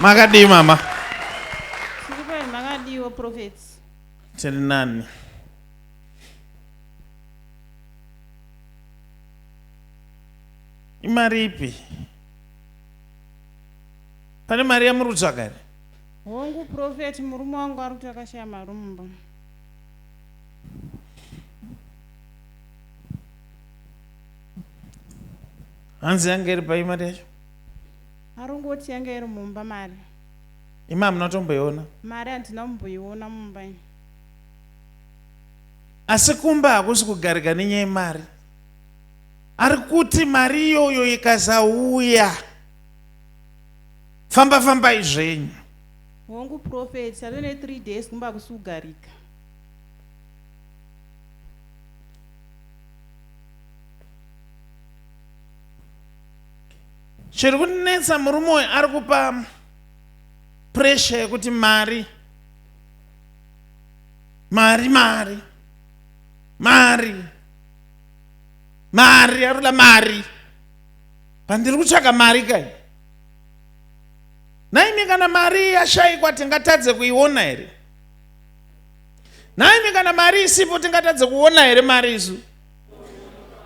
Makadii mama? Tiri pai makadiwo prophet. Tiri nani? Imari ipi? Pane mari yamuri kutsvaga here? Hongu prophet, murume wangu ari kuti akashaya mari mumba. Hanzi yanga iri pai mari yacho? Arongoti yanga iri mumba mari. Imi hamuna kutomboiona? Mari handina kumboiona mumba ini. Asi kumba hakusi kugarika nenyaya yemari. Ari kuti mari iyoyo ikasauya famba fambai zvenyu. Hongu prophet, tave ne 3 days kumba hakusi kugarika. Chiri kunetsa murume uyu ari kupa pressure yekuti mari mari mari mari mari ari kuda mari pandiri kutsvaka mari kai nhaimi kana mari yashaikwa tingatadze kuiona here nhaimi kana mari isipo tingatadze kuona here mari isu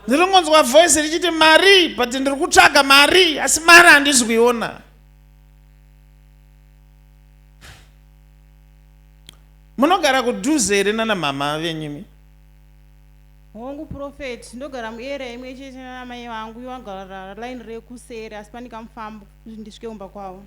ndiri kungonzwa voice richiti mari but ndiri kutsvaga mari asi mari handisi kuiona munogara kudhuze here nana mama venyimi Hongu prophet, ndogara muarea imwe chete nanamai vangu ivo vanogara line rekuseri asi pane kamufambo kuti ndisvike kumba kwavo.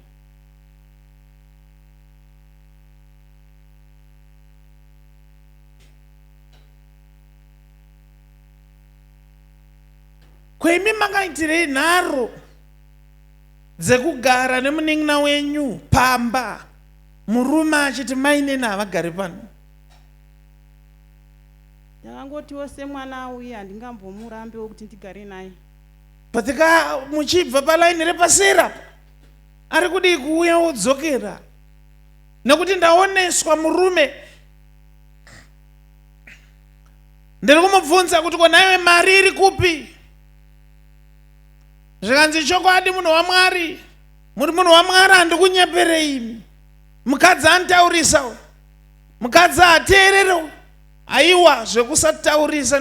Ko imi makaitirei nharo dzekugara nemunin'ina wenyu pamba murume achiti mainini havagari pano? Ndakangotiwo semwana auye handingambomurambewo kuti ndigare naye. But ka muchibva palaini repasera apa ari kudii kuuya wodzokera nekuti ndaoneswa murume ndiri kumubvunza kuti ko nhaiwe mari iri kupi zvikanzi chokwadi munhu wamwari muri munhu wamwari handikunyeperei imi mukadzi antaurisa uyu mukadzi hateerere aiwa zvekusataurisa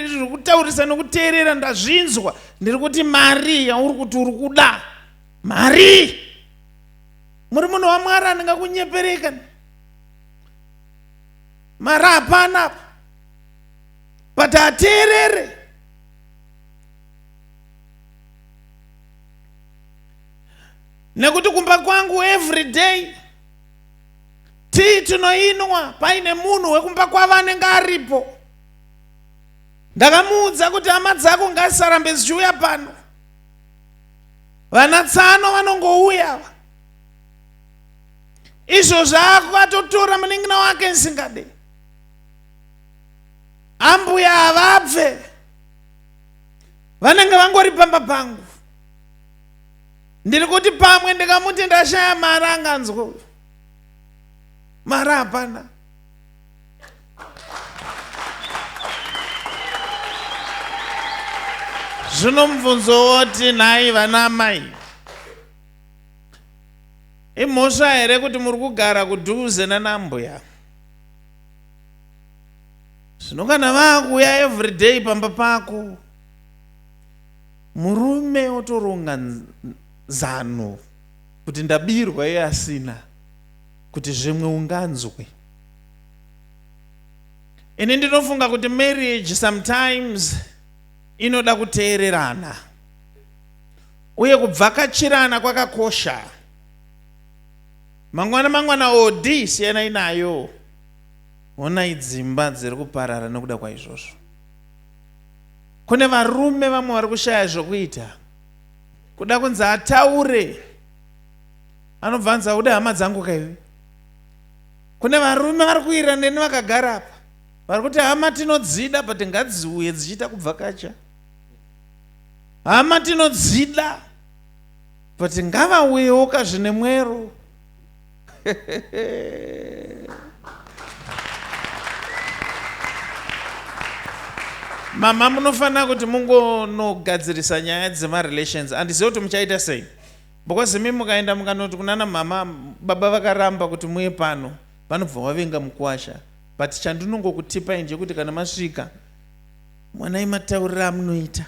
zvekutaurisa nokuteerera ndazvinzwa ndiri kuti mari yauri kuti uri kuda mari muri munhu wamwari andingakunyepereka mari hapana apa but hateerere nekuti kumba kwangu every day tii tinoinwa paine munhu wekumba kwavo anenge aripo ndakamuudza kuti hama dzako ngazisarambe dzichiuya pano vana tsano vanongouya izvozvo akatotora munin'ina wake nsingade ambuya havabve vanenge vangori pamba pangu ndiri kuti pamwe ndikamuti ndashaya mari anganzwa uyu mari hapana zvino mubvunzo woti nhai vana amai imhosva here kuti muri kugara kudhuze nanambuya zvino kana vaakuuya everyday pamba pako Murume otoronga zano kuti ndabirwa iye asina kuti zvimwe unganzwe. Ini ndinofunga kuti marriage sometimes inoda kuteererana uye kubvakachirana kwakakosha. Mangwana mangwana odi siyanai nayo. Honai dzimba dziri kuparara nekuda kwaizvozvo. Kune varume vamwe vari kushaya zvokuita. Kuda kunzi ataure. Anobva anzi aude hama dzangu kaiwe. Kune varume vari kuwirira neni vakagara apa. Vari kuti hama tinodzida but ngadziuye dzichiita kubvakacha. Hama tinodzida but ngavauyewo ka zvine mwero. Mama munofanira kuti mungonogadzirisa nyaya dzemarelations. Handizive kuti muchaita sei. Because imi mukaenda mukanoti kunana mama, baba vakaramba kuti muye pano, vanobva vavenga mukuwasha. But chandinongokutipai ndechekuti kana masvika, mwanai matauriro amunoita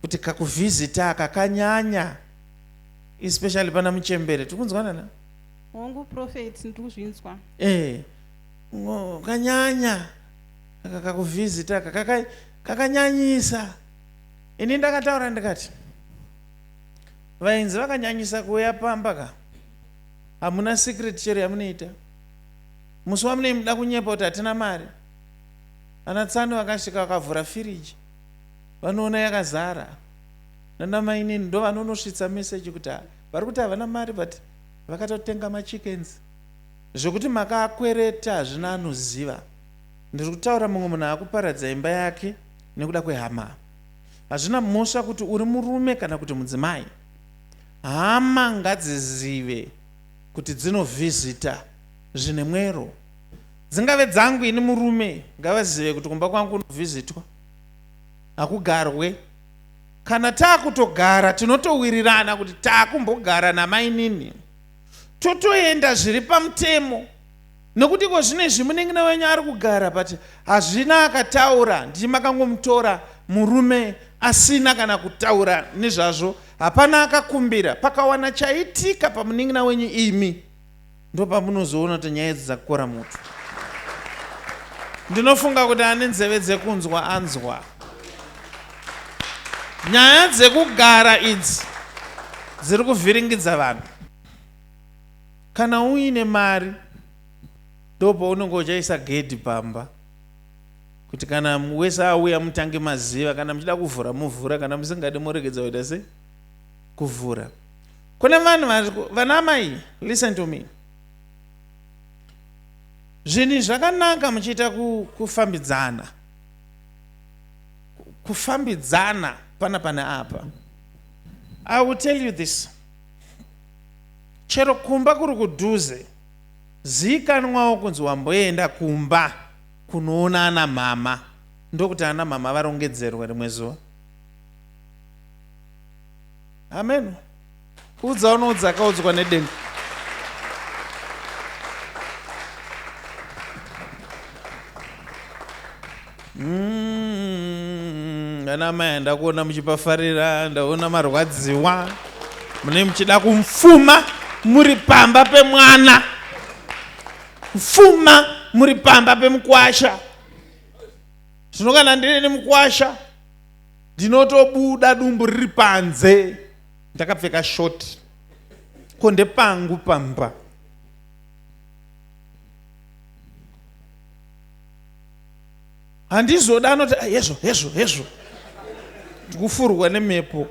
kuti kakuvhizita aka kanyanya, especially pana muchembere. Tiri kunzwanana? Hongu prophet, ndiri kuzvinzwa. Kanyanya aka kakuvhizita aka kakanyanyisa. Ini ndakataura ndikati vaenzi vakanyanyisa kuuya pamba ka, hamuna secret chero yamunoita. Musi wamunei muda kunyepa kuti hatina mari, ana tsano vakasvika vakavhura firiji, vanoona yakazara. Nana mainini ndo vanonosvitsa meseji kuti vari kuti havana mari, but vakatotenga machickens. Zvekuti makaakwereta hazvina anoziva. Ndiri kutaura mumwe munhu akuparadza imba yake nekuda kwehama. Hazvina mhosva kuti uri murume kana kuti mudzimai, hama ngadzizive kuti dzinovhizita zvine mwero. Dzingave dzangu ini murume, ngavazive kuti kumba kwangu kunovhizitwa, hakugarwe. Kana taakutogara tinotowirirana kuti taakumbogara namainini, totoenda zviri pamutemo. Nekuti ko zvino izvi munin'ina wenyu ari kugara, but hazvina akataura, ndii makangomutora murume asina kana kutaura nezvazvo, hapana akakumbira. Pakawana chaitika pamunin'ina wenyu imi, ndopamunozoona kuti nyaya idzi dzakukora muto. Ndinofunga kuti ane nzeve dzekunzwa anzwa. Nyaya dzekugara idzi dziri kuvhiringidza vanhu. Kana uine mari ndopaunenge uchaisa gedhi pamba, kuti kana wese auya mutange maziva. Kana muchida kuvhura muvhura, kana musingadi moregedza kuita sei kuvhura. Kune vanhu vana amai, listen to me, zvinhu zvakanaka muchiita kufambidzana, kufambidzana pana pane apa. I will tell you this, chero kumba kuri kudhuze, zikanwawo kunzi wamboenda kumba kunoona ana mama, ndokuti ana mama varongedzerwe rimwe zuva. Amen. Kuudza unoudza akaudzwa nedenga. Ana mai, ndakuona muchipafarira, ndaona marwadziwa, mune muchida kumfuma muri pamba pemwana, mfuma muri pamba pemukwasha. Zvino kana ndiri nemukwasha, ndinotobuda dumbu riri panze ndakapfeka short, ko ndepangu pamba. Handizoda anoti hezvo hezvo hezvo, ndikufurwa nemhepo.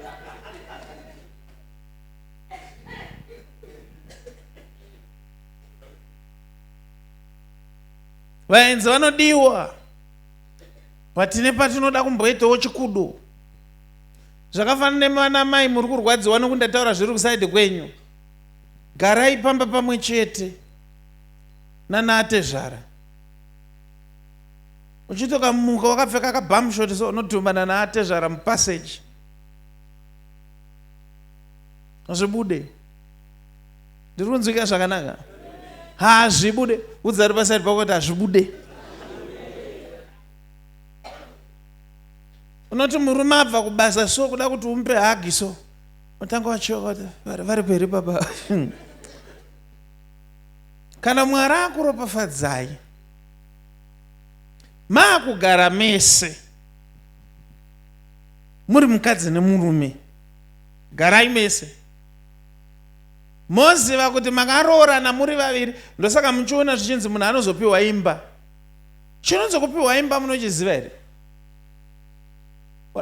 Vaenzi vanodiwa, patine patinoda kumboitawo chikudo. Zvakafanana nevana mai muri kurwadziwa nokundataura zviri kusaidi kwenyu. Garai pamba pamwe chete nana atezvara. Uchitokamuka wakapfeka kabamshot so, unodhumana naatezvara mupassage, hazvibude. Ndiri kunzwika zvakanaka? Hazvibude. Udza ari pasaidi pako kuti hazvibude. Unoti murume abva kubasa so, kuda kuti umupe hagi so, unotanga wachoka kuti vari peri baba. Kana Mwari akuropafadzai, maakugara mese muri mukadzi nemurume, garai mese moziva kuti makaroorana muri vaviri. Ndosaka muchiona zvichinzi munhu anozopiwa imba. Chinonzi kupiwa imba munochiziva here?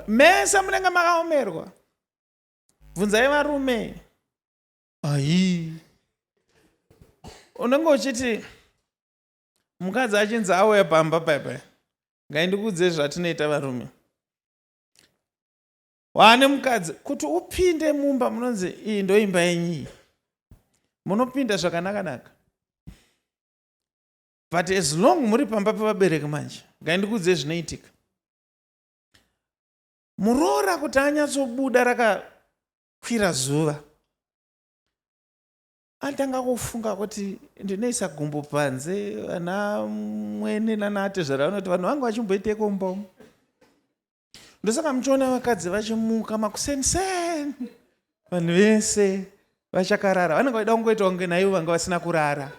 Mese munenge makaomerwa. Bvunzai varume. Ai, unenge uchiti mukadzi achinzi auya pamba paipai, ngaindikuudze zvatinoita varume. Waane mukadzi, kuti upinde mumba munonzi iyi ndoimba yenyu iyi, munopinda zvakanaka-naka. But as long muri pamba pevabereki manje, ngaindikuudze zvinoitika. Muroora kuti anyatsobuda rakakwira zuva. Atanga kufunga kuti ndinoisa gumbo panze vana mwene nanaatezvara vanoti vanhu vangu vachimboiteko mumba umu. Ndosaka muchiona vakadzi vachimuka makuseniseni vanhu vese vachakarara, vanenge vaida kungoita kunge naivo vanga vasina kurara.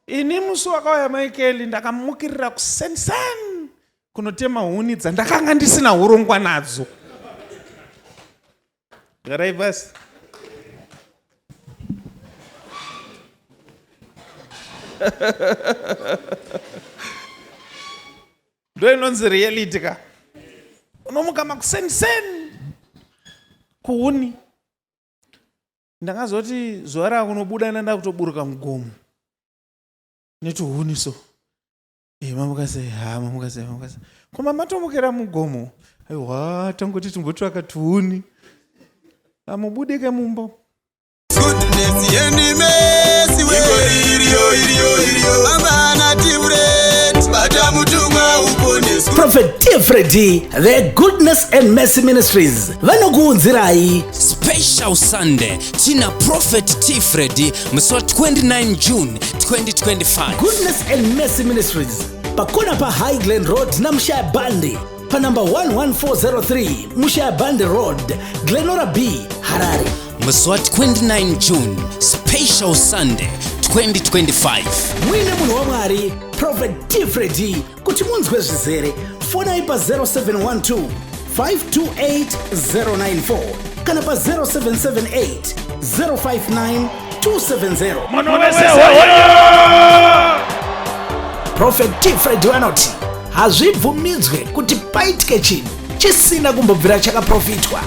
Ini musi wakauya Michael ndakamukirira kuseniseni kunotema huni dzandakanga ndisina hurongwa nadzo. Garai pasi. Ndo inonzi reality ka. Unomuka makuseniseni kuhuni. Ndakazoti zuva rakunobuda ndakutoburuka mugomo netuhuni so. Eh, mamuka sei? Ha, mamuka sei? Mamuka sei? Ko mamatomukira mugomo? Aiwa, tangoti timbotsvaka tuhuni. Amubudike mumba. Goodness and mercy we iriyo iriyo iriyo vambana tiuret bata mutumwa uponeswe. Prophet T. Freddy, the Goodness and Mercy Ministries, vanokuunzirai Special Sunday tina Prophet T. Freddy musi wa 29 June 2025. Goodness and Mercy Ministries pakona pa High Glen Road na Mushaya Bandi pa number 11403 Mushaya Bandi Road, Glenora B, Harare. Musi wa 29 June, Special Sunday 2025. Muine munhu waMwari Prophet T. Freddy. Kuti munzwe zvizere, fonai pa 0712 528 094 kana pa 0778 059 270. Munhu wese hoyo! Prophet T. Freddy vanoti hazvibvumidzwe kuti paitike chinhu chisina kumbobvira chakaprofitwa.